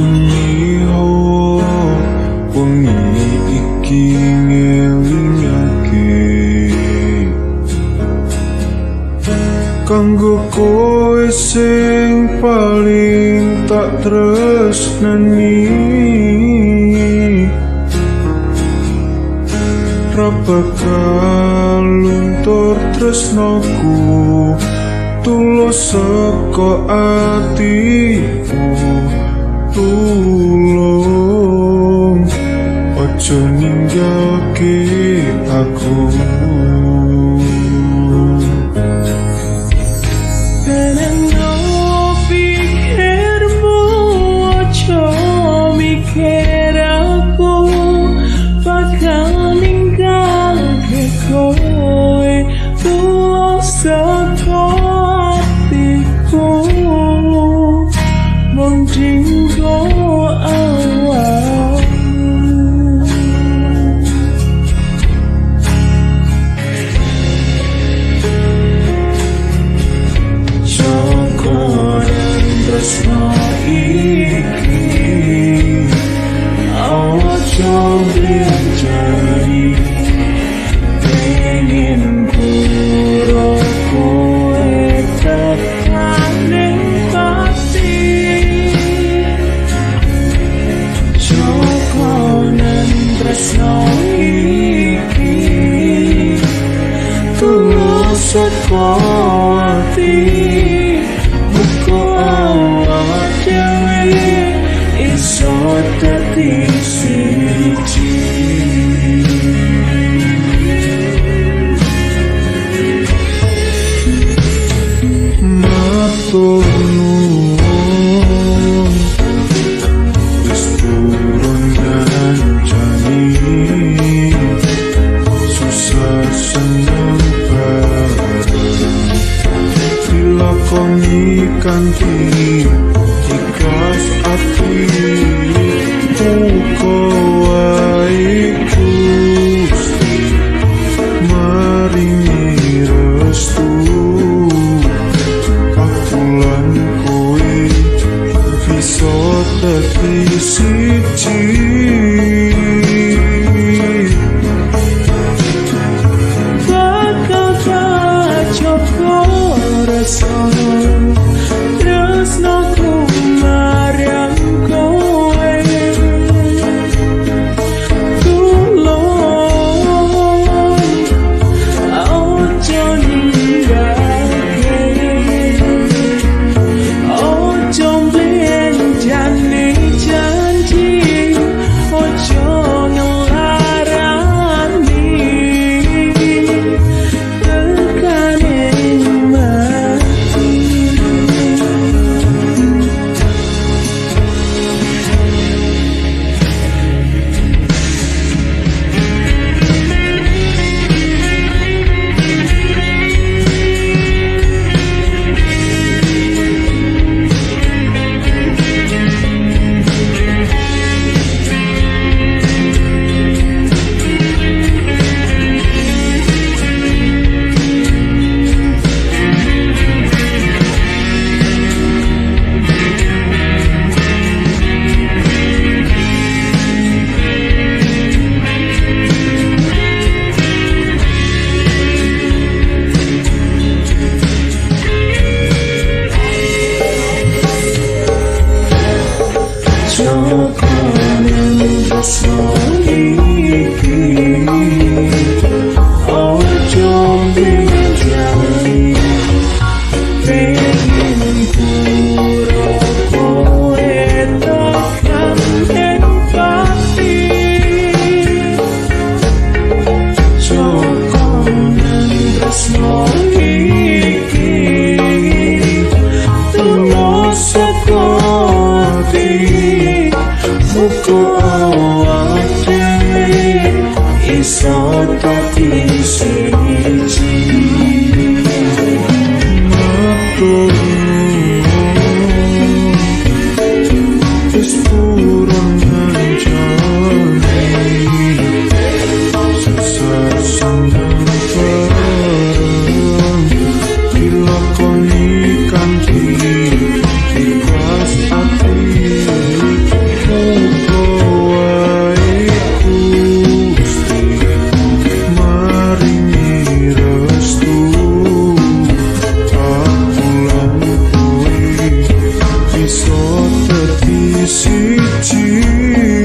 Ngedumi hawa wengi iki ngelingake kanggo kowe sing paling tak tresnani. Ra bakal luntur tresnoku tulus saka atiku. Tulung aja ninggalke aku. Tenangno pikirmu, aja mikir aku bakal ninggalke kowe. Tulus saka atiku mung dinggo awakmu. Jokonan tresno iki aja blenjani, pengen pura kowe tekane pati. Jokonan tresno iki tulus saka ati, muga awak dhewe iso dadi siji. Matur nuwun wis purun ngancani, susah seneng bareng dilakoni kanthi ikhlas ati. Muga wae Gusti maringi restu aku lan kowe bisa dadi siji. Bakal tak coba rasa tresnoku marang kowe. Tulung aja ninggalke, aja mblenjani janji, aja ngelarani tekane mati. Jokonan tresno iki aja mblenjani, pengen pura kowe tekan ing pati. Jokonan tresno iki tulus saka ati, muga awak dhewe iso dadi siji. Matur nuwun wis purun ngancani, susah seneng bareng dilakoni kanthi ikhlas ati. dadi siji.